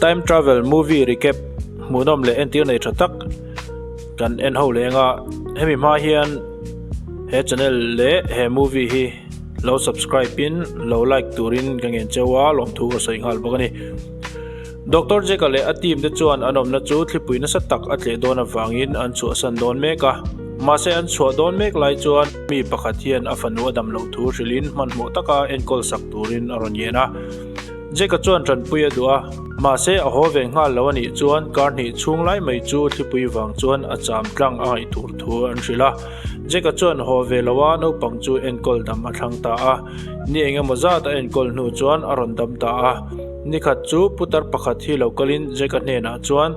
Time travel movie recap hmuhnawm leh entir nei tha tak kan en ho leng a, hemi hma hian he channel leh he movie hi lo subscribe in lo like turin ka ngen cheu a, lawmthu ka sawi nghal bawk a ni. Doctor Jack-a leh a team te chuan an awmna chu thlipui nasa tak a tleh dawn avangin an chhuahsan dawn mek a. Mahse an chhuah dawn mek lai chuan mi pakhat hian a fanu a dam loh thu hrilhin hmanhmawh taka enkawl sak turin a rawn ngen a. Jack-a chuan tanpui a duh a, mahse a haw ve nghal lo a nih chuan kar hnih chhung lai mai chu thlipui vang chuan a cham tlang a ngaih tur thu an hrilh a. Jack-a chuan haw ve lo a, naupang chu enkawl dam a thlang ta a. Ni eng emaw zat a enkawl hnu chuan a rawn dam ta a. Nikhat chu putar pakhat hi lo kalin Jack-a hnenah chuan,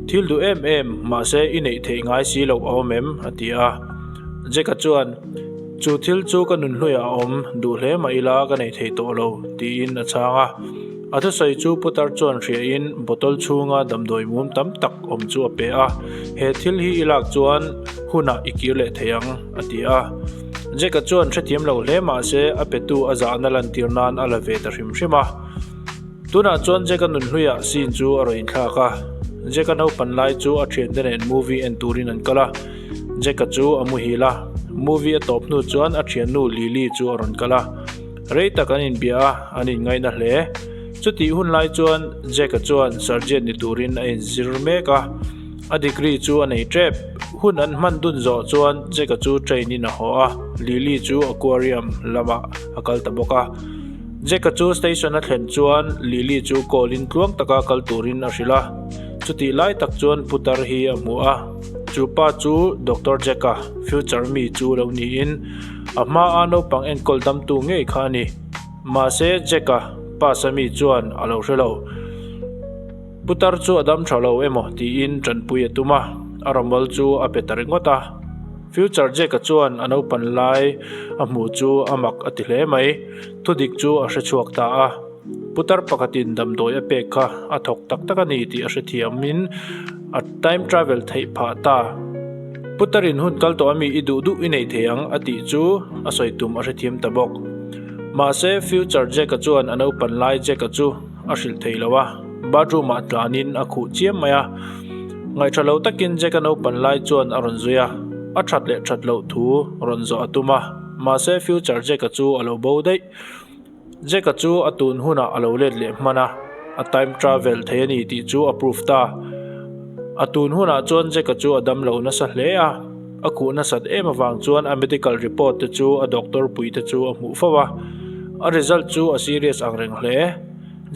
Thil duh em em, mahse i neih theih ngai si loh a awm em? a ti a. Jack-a chuan, Chu thil chu ka nunhluiah a awm, duh hle mah ila ka nei thei tawh lo, tiin a chhang a. A thusawi chu putar chuan hriain bottle chhunga damdawi mum tam tak awm chu a pe a, He thil hi i lak chuan hunah i kir leh thei ang, a ti a. Jack-a chuan hrethiam lo hle mah se a petu a zahna lantir nan a la ve ta hrim hrim a. Tunah chuan Jack-a nunhluiah scene chu a rawn inthlak a. Jack-a naupan lai chu a thiante nen movie en turin an kal a. Jack-a chu a muhil a. Movie a tawp hnu chuan a thiannu Lily chu a rawn kal a. Rei tak an inbia a, an inngaihna hle. Chutih hun lai chuan Jack-a chuan surgeon ni turin a inzir mek a. A degree chu a nei tep. Hun an hman dun zawh chuan Jack-a chu train-in a haw a, Lily chu aquarium lamah a kal ta bawk a. Jack-a chu station a thlen chuan Lily chu call-in tluang taka kal turin a hrilh a. Chutih lai tak chuan putar hi a hmu a. Chu pa chu Doctor Jack-a, future mi chu lo niin a hmaa naupang enkawl damtu ngei kha a ni. Mahse Jack-a, pass a mi chuan a lo hre lo. Putar chu a dam tha lo emaw tiin tanpui a tum a, a rawmawl chu a pe ta ringawt a. Future Jack-a chuan a naupan lai a hmuh chu a mak a ti hle mai. Thudik chu a hre chhuak ta a. Putar pakhatin damdawi a pek kha a thawk tak tak a ni tih a hrethiamin a time travel theih phah ta. Putarin hun kal tawh ami i duh duh i nei thei ang a tih chu a sawi tum a hrethiam ta bawk. Mahse Future Jack-a chuan a naupan lai Jack-a chu a hrilh thei lo a, bathroom ah tlanin a khuh chiam mai a. Ngaihṭha lo takin Jack-a naupan lai chuan a rawn zui a, a ṭhat leh ṭhat loh thu rawn zawh a tum a, mahse future Jack-a chu a lo bo daih. Jack-a chu a tun hunah a lo let leh hman a, a time travel thei a ni tih chu a proof ta. A tun hunah chuan Jack-a chu a dam lo nasa hle a, a khuh nasat em avang chuan a medical report te chu a doctor pui te chu a hmuh fo a, a result chu a serious ang reng hle.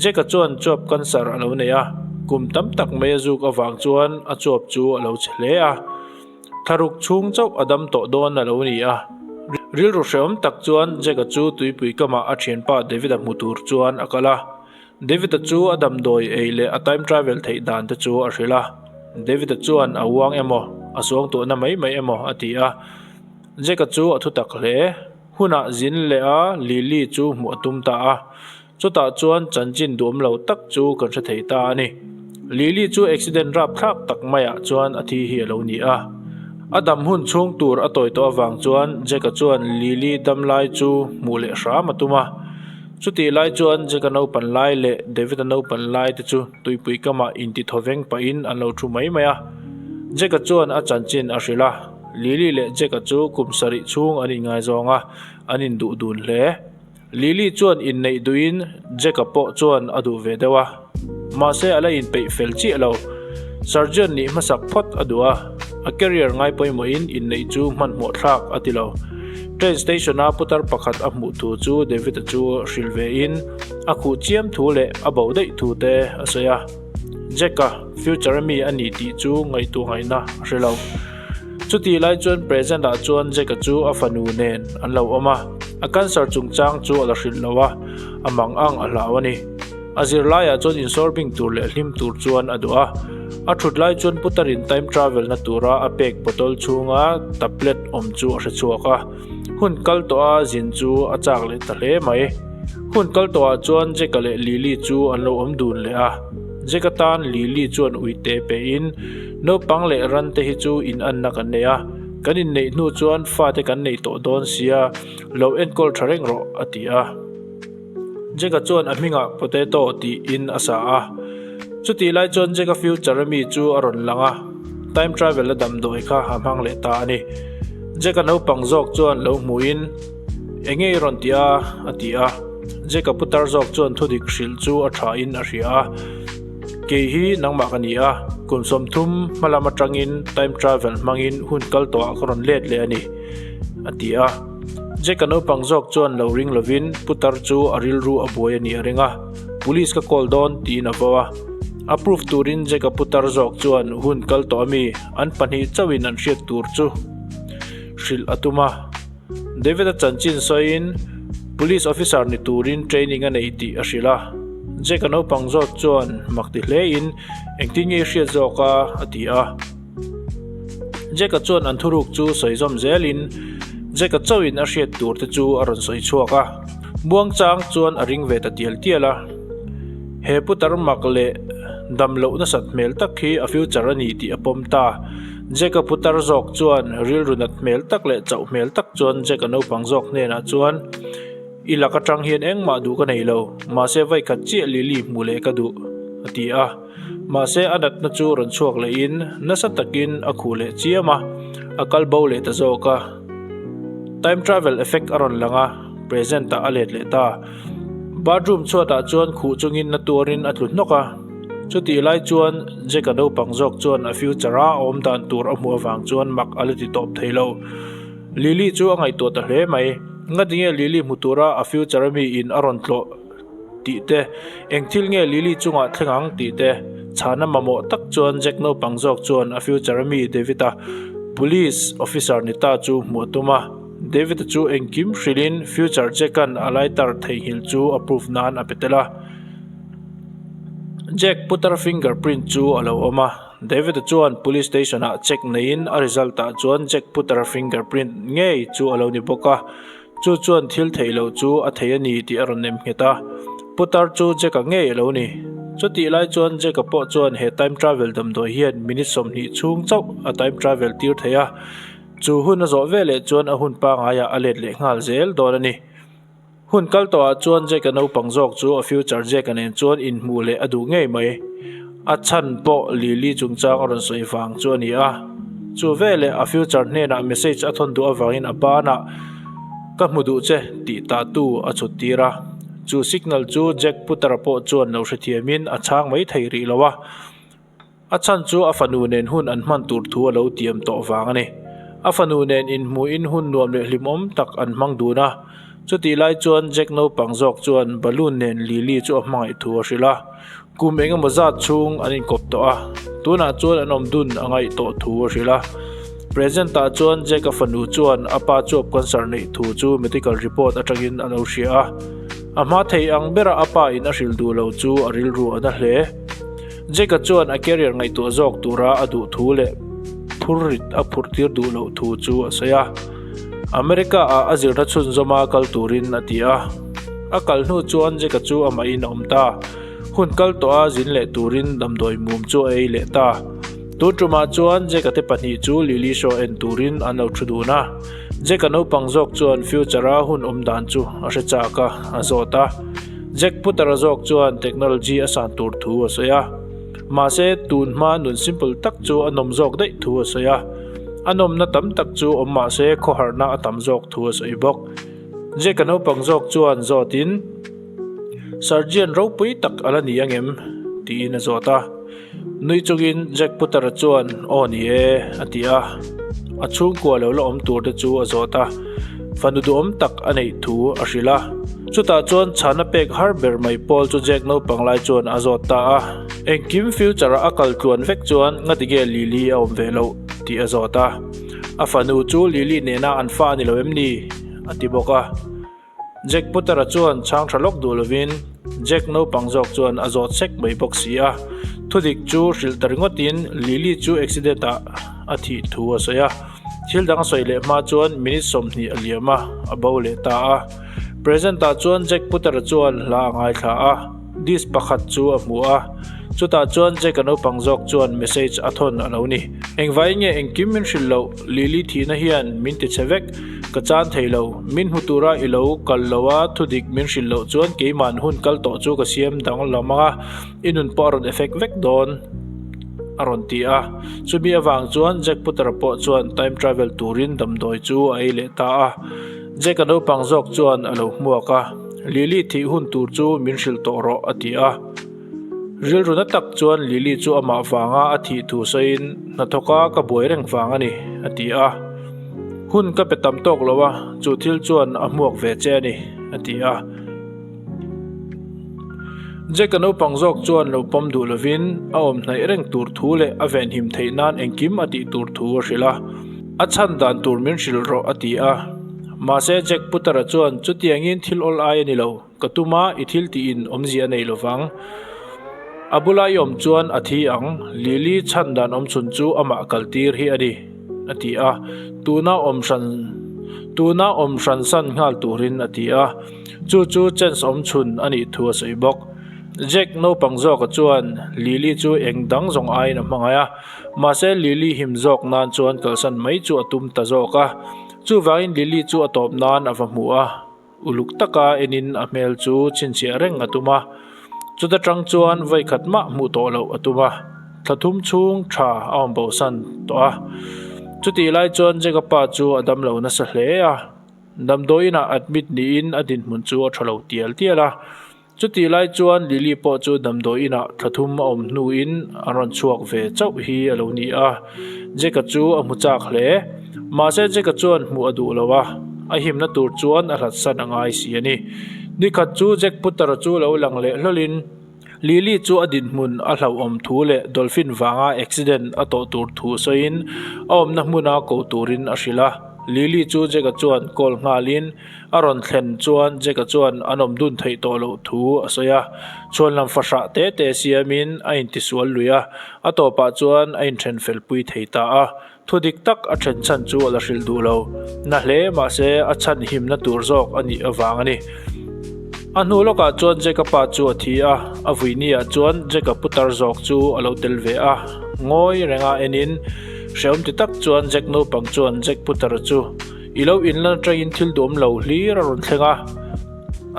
Jack-a chuan chuap cancer a lo nei a, kum tam tak mai a zuk avang chuan a chuap chu a lo chhe hle a. Thlaruk chhung chauh a dam tawh dawn a lo ni a. Rilru hrehawm tak chuan Jack-a chu tuipui kamah a thianpa David-a hmu tur chuan a kal a. David-a chu a damdawi ei leh a time travel theih dan te chu a hrilh a. David-a chuan a uang emaw, a suangtuahna mai mai emaw a ti a. Jack-a chu a thutak hle. Hunah zin leh a Lily chu hmuh a tum ta a. Chutah chuan chanchin duhawm lo tak chu kan hre thei ta a ni. Lily chu accident rapthlak tak maiah chuan a thi hi a lo ni a. A dam hun chhung tur a tawi tawh avang chuan Jack-a chuan Lily dam lai chu hmuh leh hram a tum a. Chutih lai chuan Jack-a naupan lai leh David-a naupan lai te chu tuipui kamah intithaw veng pahin an lo thu mai mai a. Jack-a chuan a chanchin a hrilh a, Lily leh Jack-a chu kum sarih chhung an inngaizawng a, an induh dun hle. Lily chuan inneih duhin Jack-a pawh chuan a duh ve deuh a, mahse a la inpeih fel chiah lo. Surgeon nih hmasak phawt a duh a, a career ngai pawimawhin inneih chu hmanhmawh thlak a ti lo. Train station-a putar pakhat a hmuh thu chu David-a chu hrilh vein a khuh chiam thu leh a bo daih thu te a sawi a. Jack-a future a mi a ni tih chu ngaihtuah ngaihna a hre lo. Chutih lai chuan present ah chuan Jack-a chu a fanu nen an lo awm a, a cancer chungchang chu a la hrilh lo a, a mang ang a hlau a ni. A zirlaiah chuan insawrbing tur leh hlim tur chuan a duh a, a thut lai chuan putarin time travel na tura a pek bottle chhunga tablet awm chu a hre chhuak a, hun kal tawh a zin chu a chak leh ta hle mai. Hun kal tawhah chuan Jack-a leh Lily chu an lo awm dun leh a, Jack-a tan Lily chuan uite pehin, Naupang leh ran te hi chu in anna kan nei a, kan inneih hnu chuan fate kan nei tawh dawn sia, lo enkawl tha reng rawh, a ti a. Jack-a chuan a hmingah Potato tiin a sa a. Chutih lai chuan Jack-a future a mi chu a rawn lang a, time travel a damdawi kha a hmang leh ta a ni. Jack-a naupang zawk chuan lo hmuhin, Enge i rawn ti a? a ti a. Jack-a putar zawk chuan thudik hrilh chu a thain a hria a. Kei hi nangmah ka ni a, kum 30 hmalam atangin time travel hmangin hun kal tawhah ka rawn let leh a ni, a ti a. Jack-a naupang zawk chuan lo ring lovin putar chu a rilru a buai a nih a ring a, Police ka call dawn tiin a vo a. A proof turin Jack-a putar zawk chuan hun kal tawh ami an pahnih chauhin an hriat tur chu hrilh a tum a. David-a chanchin sawiin Police officer ni turin training a nei tih a hrilh a. Jack-a naupang zawt chuan mak ti hlein engtin nge i hriat zawk a? a ti a. Jack-a chuan an thuruk chu sawi zawm zelin Jack-a chauhin a hriat tur te chu a rawn sawi chhuak a. Muangchang chuan a ring ve ta tial tial a. He putar mak leh dam loh nasat hmel tak hi a future a ni tih a pawm ta. Jack-a putar zawk chuan rilru nat hmel tak leh chauh hmel tak chuan Jack-a naupang zawk hnenah chuan, I lak atang hian engmah duh ka nei lo, mahse vaikhat chiah Lily hmuh leh ka duh, a ti a. Mahse a natna chu rawn chhuak lehin nasa takin a khuh leh chiam a, a kal bo leh ta zawk a. Time travel effect a rawn lang a, present ah a let leh ta. Bathroom chhuatah chuan khuh chungin na tuarin a tlu hnawk a. Chutih lai chuan Jack-a naupang zawk chuan a future a awm dan tur a hmuh avang chuan mak a la ti tawp thei lo. Lily chu a ngaihtuah ta hle mai. Ngatinge Lily hmu tura a future a mi in a rawn tlawh tih te, eng thil nge Lily chungah thleng ang tih te chhana mamawh tak chuan Jack naupang zawk chuan a future a mi David-a police officer ni ta chu hmuh a tum a. David-a chu engkim hrilhin future Jack-a'n a lighter theihnghilh chu a proof nan a pe tel a. Jack putar finger print chu a lo awm a, David-a chuan police station ah check neiin a result ah chuan Jack putar finger print ngei chu a lo ni bawk a, chu chuan thil theih loh chu a thei a ni tih a rawn nem nghet a, putar chu Jack-a ngei a lo ni. Chutih lai chuan Jack-a pawh chuan he time travel damdawi hian minute 20 chhung chauh a time travel tir thei a, chu hun a zawh veleh chuan a hun pangaiah a let leh nghal zel dawn a ni. Hun kal tawhah chuan Jack-a naupang zawk chu a future Jack-a nen chuan inhmuh leh a duh ngei mai. A chhan pawh Lily chungchang a rawn sawi vang chu a ni a. Chu veleh a future hnenah message a thawn duh avangin a banah Ka hmu duh che tih tatu a chhut tir a. Chu signal chu Jack Putter-a pawh chuan lo hrethiamin a chhang mai thei rih lo a. A chhan chu a fanu nen hun an hman tur thu a lo tiam tawh vang a ni. A fanu nen inhmuhin hun nuam leh hlimawm tak an hmang dun a. Chutih lai chuan Jack naupang zawk chuan balloon nen Lily chu a hmangaih thu a hrilh a. Kum eng emaw zat chhung an inkawp tawh a, tunah chuan an awm dun a ngaih tawh thu a hrilh a. Present ah chuan Jack a fanu chuan a pa chuap cancer neih thu chu medical report atangin a lo hria a. A hma thei ang bera a pa in a hrilh duh lo chu a rilru a na hle. Jack-a chuan a career ngaihtuah zawk tura a duh thu leh phurrit a phurh tir duh loh thu chu a sawi a. America-ah a zirna chhunzawma kal turin a ti a. A kal hnu chuan Jack-a chu amahin a awm ta. Hun kal tawha zin leh turin damdawi mum chu a ei leh ta. Tun tumah chuan Jack-a te pahnih chu Lily show en turin an lo thu dun a. Jack-a naupang zawk chuan future-a hun awm dan chu a hre chak a, a zawt a. Jack Putter-a zawk chuan technology a san tur thu a sawi a. Mahse, tun hma nun simple tak chu a nawm zawk daih thu a sawi a. A nawmna tam tak chu awm mah se khawharna a tam zawk thu a sawi bawk. Jack-a naupang zawk chuan zawtin, Surgeon ropui tak a la ni angem? tiin a zawt a. Nui chungin Jack Putter-a chuan, Aw ni e, a ti a. A chhungkua lo la awm tur te chu a zawt a, fanu duhawm tak a neih thu a hrilh a. Chutah chuan chhana pek har ber mai pawl chu Jack naupang lai chuan a zawt ta a. Engkim future-a a kal tluan vek chuan ngatige Lily a awm ve loh tih a zawt a. A fanu chu Lily nena an fa a ni lo em ni? a ti bawk a. Jack Putter-a chuan chhang tha lawk duh lovin Jack naupang zawk chuan a zawt sek mai bawk si a. Thudik chu hrilh ta ringawtin Lily chu accident ah a thih thu a sawi a. Thil dang a sawi leh hma chuan minute 20 a liam a, a bo leh ta a. Present ah chuan Jack Putter-a chuan hla a ngaithla a, disc pakhat chu a hmu a. Chutah chuan Jack-a naupang zawk chuan message a thawn a lo ni. Engvaiin nge engkim min hrilh loh, Lily thihna hian min ti che vek, ka chan thei lo. Min hmu tura i lo kal lo a, thudik min hrilh loh chuan keima'n hun kal tawh chu ka siam danglam ang a, i nun pawh a rawn effect vek dawn, a rawn ti a. Chumi avang chuan Jack Putter-a pawh chuan time travel turin damdawi chu a ei leh ta a. Jack-a naupang zawk chuan a lo hmuak a, Lily thih hun tur chu min hrilh tawh rawh, a ti a. Rilru na tak chuan Lily chu amah vanga a thih thu sawiin hnathawka ka buai reng vang a ni, a ti a. Hun ka pe tam tawk lo a, chu thil chuan a hmuak ve che a ni, a ti a. Jack-a naupang zawk chuan lo pawm duh lovin a awm hnaih reng tur thu leh a venhim theih nan engkim a tih tur thu a hrilh a. A chhan dan tur min hrilh rawh, a ti a. Mahse Jack Putter-a chuan chutiangin thil awl ai a ni lo. Ka tum a, i thil tiin awmzia a nei lo vang. A bula i awm chuan a thi ang, Lily chhan dan awm chhun chu amah kaltir hi a ni, a ti a. Tuna awm hran tuna awm hran san nghal turin a ti a. Chu chu chance awm chhun a nih thu a sawi bawk. Jack naupang zawka chuan Lily chu eng dang zawng aiin a hmangaih a, mahse Lily him zawk nan chuan kalsan mai chu a tum ta zawk a. Chuvangin Lily chu a tawp nan a va hmu a. Uluk taka enin a hmel chu chhinchhiah reng a tum a, chuta tang chuan vawi khat mah hmuh tawh loh a tum a, thla thum chhung tha a awm bosan tawh a. Chutih lai chuan Jack-a pa chu a dam lo nasa hle a, damdawiinah admit niin a dinhmun chu a tha lo tial tial a. Chutih lai chuan Lily pawh chu damdawi inah thla thum a awm hnuin an rawn chhuak ve chauh hi a lo ni a, Jack-a chu a hmu chak hle. Mahse Jack-a chuan hmuh a duh lo a, a himna tur chuan a hlatsan a ngai si a ni. Nikhat chu Jack Putter-a chu lo lang leh hlawlhin Lily chu a dinhmun a hlauhawm thu leh dolphin vanga accident a tawh tur thu sawiin a awmna hmuna ko turin a hrilh a. Lily chu Jack-a chuan call nghalin A rawn thlen chuan Jack-a chuan an awm dun theih tawh loh thu a sawi a, chhuan lam fahrah te te siamin a intisual lui a, a tawpah chuan a inthen felpui thei ta a. Thu dik tak a then chhan chu a la hrilh duh lo. Na hle mahse a chhan himna tur zawk a nih avang a ni. A hnu lawkah chuan Jack-a pa chu a thi a, a vui niah chuan Jack-a putar zawk chu a lo tel ve a. Ngawi renga enin hrehawm ti tak chuan Jack naupang chuan Jack putar chu I lo inlan atangin thil duhawm lo hlir a rawn thleng a,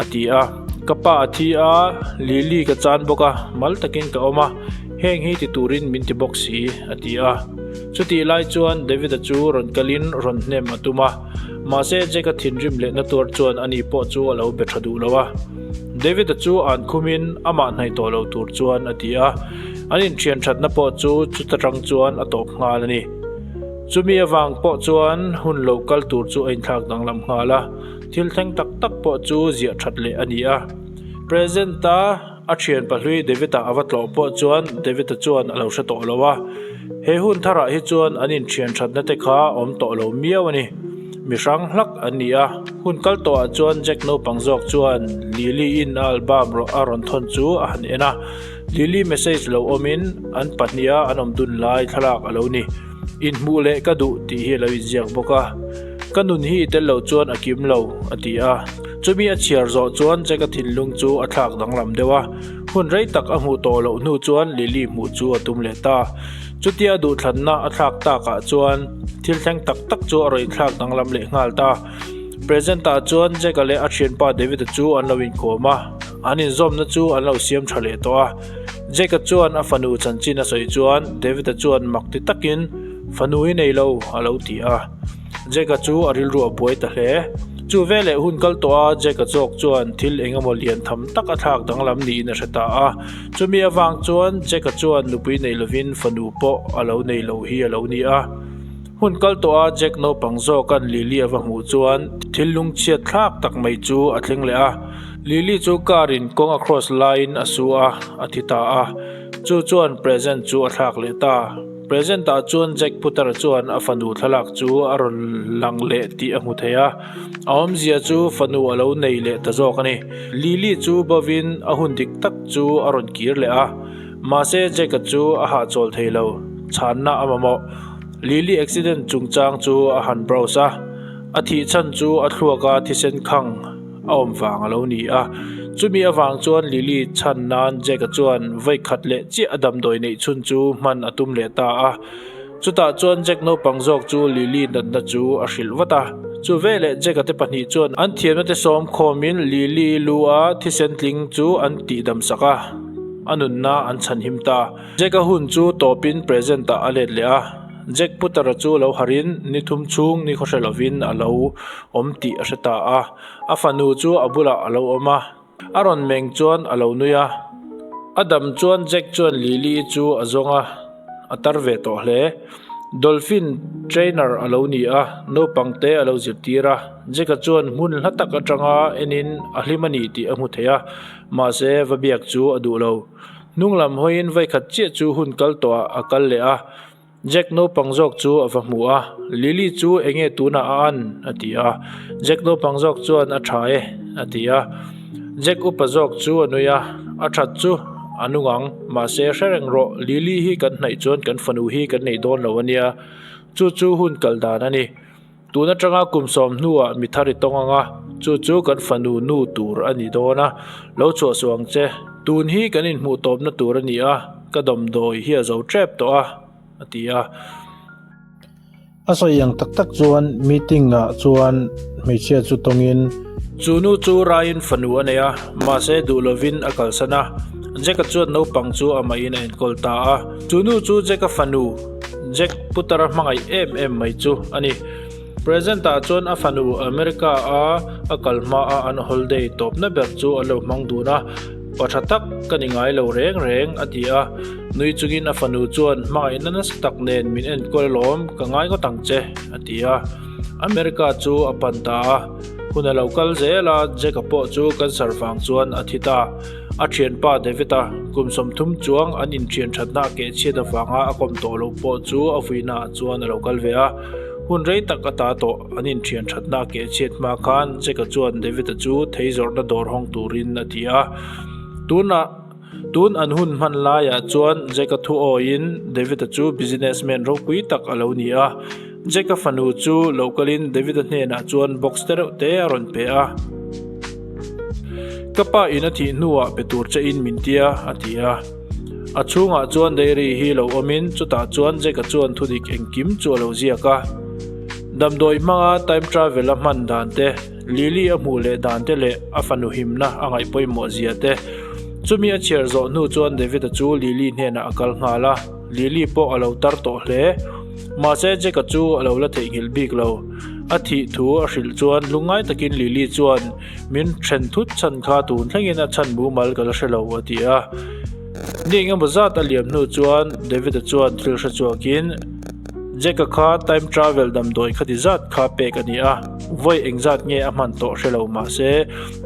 a ti a. Ka pa a thi a, Lily ka chan bawk a, mal takin ka awm a, heng hi ti turin min ti bawk si, a ti a. Chutih lai chuan David-a chu rawn kalin rawn hnem a tum a, mahse Jack-a thinrim lehna tuar chuan ani pawh chu a lo be tha duh lo a. David-a chu an khumin amah hnaih tawh lo tur chuan a ti a, an inthian thatna pawh chu chuta tang chuan a tawp nghal a ni. Chumi avang pawh chuan hun lo kal tur chu a inthlak danglam nghal a, thil thleng tak tak pawh chu ziah that leh a ni a. President-a a thian pahlui David-a a va tlawh pawh chuan David-a chuan a lo hre tawh lo a, he hun tharah hi chuan an inthian thatna te kha a awm tawh lo miau a ni. Mi hrang hlak an ni a, hun kal tawhah chuan Jack naupang zawk chuan Lily-in a album a rawn thawn chu a han en a, Lily message lo awmin an pahniha an awm dun lai thlalak a lo ni. Inhmuh leh ka duh tih hi a lo inziak bawk a, ka nun hi i tel lo chuan a kim lo, a ti a. Chumi a chhiar zawh chuan Jack-a thinlung chu a thlak danglam deuh a, hun rei tak a hmuh tawh loh hnu chuan Lily hmuh chu a tum leh ta. Chutia duhthlanna a thlak takah chuan thil thleng tak tak chu a rawn inthlak danglam leh nghal ta. Present-ah chuan Jack-a leh a thianpa David-a chu an lo inkawm a, an inzawmna chu an lo siam tha leh tawh a. Jack-a chuan a fanu chanchin a sawi chuan David-a chuan mak ti takin, Fanu i nei lo, a lo ti a. Jack-a chu a rilru a buai ta hle. Chu veleh hun kal tawh a Jack-a zawk chuan thil eng emaw lian tham tak a thlak danglam niin a hre ta a. Chumi avang chuan Jack-a chuan nupui nei lovin fanu pawh a lo nei lo hi a lo ni a. Hun kal tawh a Jack naupang zawka'n Lily a va hmuh chuan thil lungchhiat thlak tak mai chu a thleng leh a. Lily chu car in kawng a cross laiin a su a, a thi ta a. Chu chuan present chu a thlak leh ta. Present ah chuan Jack Putter chuan a fanu thlalak chu a rawn lang leh tih a hmu thei a. A awmzia chu fanu a lo nei leh ta zawk a ni. Lily chu bovin a hun dik tak chu a rawn kir leh a. Mahse Jack-a chu a hahchawl thei lo. Chhanna a mamawh. Lily accident chungchang chu a han browse a. A thih chhan chu a thluaka thisen khang. a awm vang a lo ni a. Chumi avang chuan Lily chhan nan Jack-a chuan vawi khat leh chiah a damdawi neih chhun chu hman a tum leh ta a. Chutah chuan Jack naupang zawk chu Lily natna chu a hrilh vat a. Chu veleh Jack-a te pahnih chuan an thiamna te sawm khawmin Lily lu a thisen tling chu an tihdam sak a, a nunna an chhanhim ta. Jack-a hun chu tawpin present-ah a let leh a. Jack Putter-a chu lo harhin ni thum chhung ni khaw hre lovin a lo awm tih a hre ta a. A fanu chu a bulah a lo awm a, a rawn meng chuan a lo nui a. A dam chuan Jack chuan Lily-i chu a zawng a, a tar ve tawh hle. Dolphin trainer a lo ni a, naupang te a lo zirtir a. Jack-a chuan hmun hla tak atanga enin a hlim a ni tih a hmu thei a, mahse va biak chu a duh lo. Hnung lam hawiin vaikhat chiah chu hun kal tawhah a kal leh a. Jack naupang zawk chu a va hmu a, Lily chu enge tunah a an? a ti a. Jack naupang zawk chuan a tha e, a ti a. Jack upa zawk chu a nui a, A that chu a nung ang, mahse hre reng rawh, Lily hi kan hnaih chuan kan fanu hi kan nei dawn lo a nia, chu chu hun kal dan a ni. Tun atanga kum sawm hnuah mi thar i tawng ang a, chu chu kan fanu nu tur a ni dawn a, lo chhuah suh ang che. Tun hi kan inhmuh tawpna tur a ni a, ka dawmdawi hi a zo tep tawh a, a ti a. A sawi ang tak tak chuan meeting ah chuan hmeichhia chu tawngin. Chu nu chu Raiin fanu a nei a, mahse duh lovin a kalsan a. Jack-a chuan naupang chu amahin a enkawl ta a. Chu nu chu Jack-a fanu. Jack Putar-a hmangaih em em mai chu a ni. Present-ah chuan a fanu America-a a kal hmaa an holiday tawpna ber chu an lo hmang dun a, Pa tha tak ka ni ngai lo reng reng a ti a. Nui chungin a fanu chuan hmangaihna nasa tak nen min enkawl alawm ka ngai ngawt ang che a ti a. America chu a pan ta a. Hun a lo kal zel a, Jack-a pawh chu cancer vang chuan a thi ta. A thianpa David-a kum 30 chuang an inthian thatna a kehchhiat avanga a kawm tawh loh pawh chu a vuinaah chuan a lo kal ve a. Hun rei tak a ta tawh an inthian thatna a kehchhiat hma khan Jack-a chuan David-a chu thei zawrhna dawr hawng turin a ti a. Tunah tun an hun hman laiah chuan Jack-a thu awiin David-a chu businessman ropui tak a lo ni a. Jack-a fanu chu lo kalin David-a hnenah chuan box te reuh te a rawn pe a. Ka pa in a thih hnuah pe tur che in min tia, a ti a. A chhungah chuan diary hi lo awmin chutah chuan Jack-a chuan thudik engkim chu a lo ziak a. Damdawi hmanga time travel a hman dan te, Lily a hmuh leh dan te leh a fanu himna a ngaih pawimawh zia te. Chumi a chhiar zawh hnu chuan David-a chu Lily hnenah a kal nghal a. Lily pawh a lo tar tawh hle. Mahse Jack-a chu a lo la theihnghilh bik lo. A thih thu a hrilh chuan lungngai takin Lily chuan min then thut chhan kha tun thlengin a chhan mumal ka la hre lo a ti a. Ni engemaw zat a liam hnu chuan David-a chuan thil hre chhuakin Jack-a kha time travel damdawi khati zat kha pek a ni a, vawi engzat nge a hman tawh hre lo mahse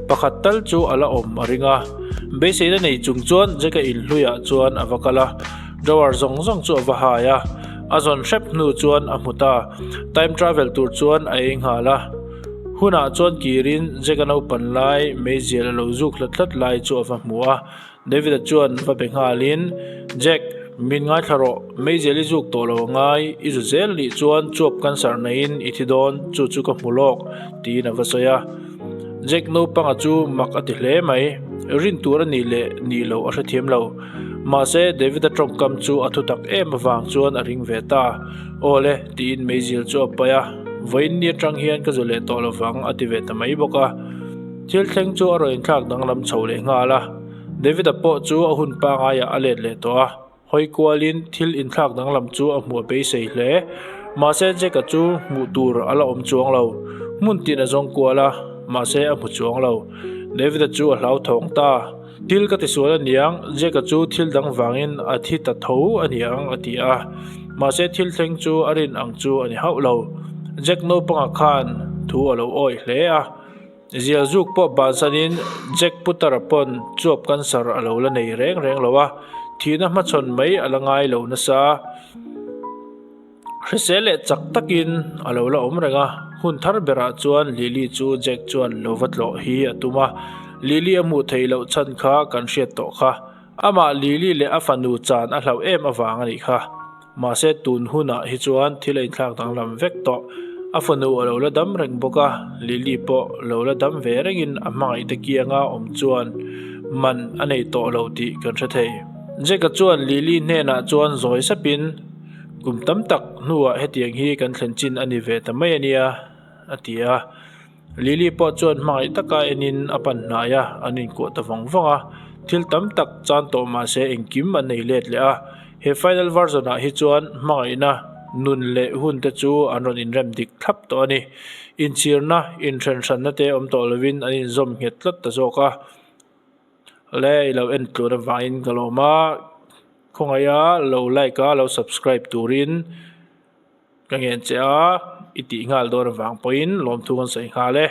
pakhat tal chu a la awm a ring a. Beiseina nei chung chuan Jack-a inhluiah chuan a va kal a. Drawer zawng zawng chu a va hai a, a zawn hrep hnu chuan a hmu ta. Time travel tur chuan a ei nghal a. Hunah chuan kirin Jack-a naupan lai meizial a lo zuk hlat hlat lai chu a va hmu a. David-a chuan va be nghalin, Jack, min ngaithla rawh, meizial i zuk tawh lo angai, i zu zel nih chuan chuap cancer neiin i thi dawn, chu chu ka hmu lawk, tiin a va sawi a. Jack naupanga chu mak a ti hle mai, rin tur a nih leh nih loh a hrethiam lo. Mahse, David-a tawngkam chu a thutak em avang chuan a ring ve ta. Aw le, tiin meizial chu a paih a, Vawiin ni atang hian ka zu leh tawh lovang a ti ve ta mai bawk a. Thil thleng chu a rawn inthlak danglam chho leh nghal a, David-a pawh chu a hun pangaiah a let leh tawh a. Hawi kualin thil inthlak danglam chu a hmuh a beisei hle. Mahse Jack-a chu hmuh tur a la awm chuang lo. Hmun tin a zawng kual a, mahse a hmu chuang lo. David-a chu a hlauthawng ta. Thil ka tisual a niang, Jack-a chu thil dang vangin a thi ta tho a niang a ti a. Mahse thil thleng chu a rin ang chu a ni hauh lo. Jack naupangah khan thu a lo awih hle a. Zial zuk pawh bansanin Jack Putter-a pawn chuap cancer a lo la nei reng reng lo a, thihna hmachhawn mai a la ngai lo nasa. Hrisel leh chak takin a lo la awm reng a, hun thar berah chuan Lily chu Jack chuan lo va tlawh hi a tum a, Lily a hmuh theih loh chhan kha kan hriat tawh kha. Amah Lily leh a fanu chan a hlauh em avang a nih kha. Mahse tun hunah hi chuan thil a inthlak danglam vek tawh. A fanu a lo la dam reng bawk a, Lily pawh lo la dam ve rengin a hmangaihte kianga awm chuan man a nei tawh lo tih kan hre thei. Jack-a chuan Lily hnenah chuan zawi sapin, Kum tam tak hnuah hetiang hi kan thlen chin a ni ve ta mai a nia, a ti a. Lily pawh chuan hmangaih taka enin a pan hnai a, an inkuah ta vang vang a. Thil tam tak chan tawh mah se engkim an nei let leh a. He final version ah hi chuan hmangaihna, nun leh hun te chu an rawn inrem dik thlap tawh a ni. Inchhirna, inhrenhranna te awm tawh lovin an inzawm nghet tlat ta zawk a. Le i lo en tluan avangin ka lawm a, khawngaih a lo like a, lo subscribe turin. Ka ngen che a, i tih nghal dawn avang pawhin lawmthu kan sawi nghal e.